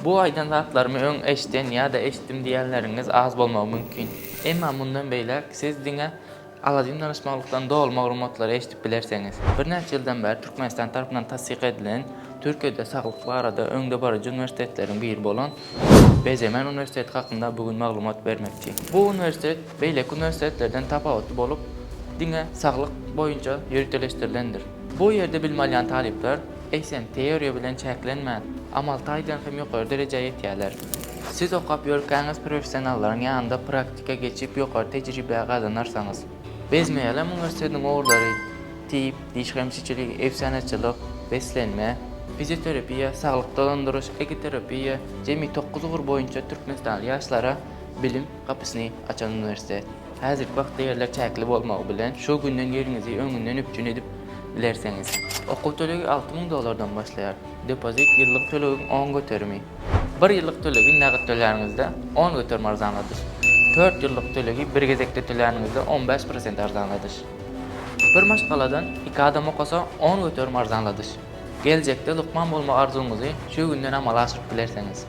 Bu aýdan zatlarymy öň eşden ýa-da eşitdim diýenleriňiz az bolmagy mümkin. Emma mundan beýläk siz diňe Aladin danyşmaklykdan doly maglumatlary eşidip bilersiňiz. Birnäçe ýyldan bäri Türkmenistan tarapyndan tassyk edilen Türkiýede saglyk barada öňdebaryjy uniwersitetleriň biri bolan Bezemen uniwersiteti hakynda bu gün maglumat bermekçi. Bu uniwersitet beýleki uniwersitetlerden tapawutly bolup, diňe saglyk boýunça ýöriteleşdirilendir. Bu ýerde bilim alýan talyplar eýsem teoriýa bilen çäklenmän, amal taýdan hem ýokary derejä ýetýärler. Siz okap ýörkäňiz professionallaryň ýanynda praktika geçip ýokary tejribe gazanarsyňyz. Bezmeýälem uniwersitetiniň ugurlary, tip, diş hemşiçiligi, efsanaçylyk, beslenme, fizioterapiýa, saglyk dolandyryş, ekoterapiýa, jemi dokuz ugur boýunça türkmenistanly ýaşlara bilim gapysyny açan uniwersitet. Häzirki wagtda ýerler çäkli bolmagy bilen, şu günden ýeriňizi öňünden üpjün edip bilersiňiz. Okuw tölegi 6000 dollardan başlaýar. Depozit ýyllyk tölegiň on göterimi. Bir ýyllyk tölegi nagt töläniňizde 10% arzanladyş. Dört ýyllyk tölegi bir gezekde töläniňizde 15% arzanladyş. Bir maşgaladan iki adam okasa 10% arzanladyş. Geljekde lukman bolma arzuwyňyzy şu günden amala aşyryp bilersiňiz.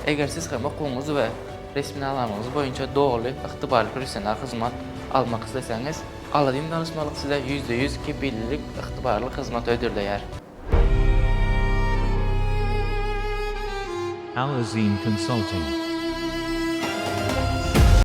Eger siz hem okuwyňyz we resminamalaryňyz boýunça doly ygtybarly professional hyzmat almak isleseňiz, Aladin danyşmalyk size 100% kepillilik ygtybarly hyzmat hödürleýär. Al Azim Consulting.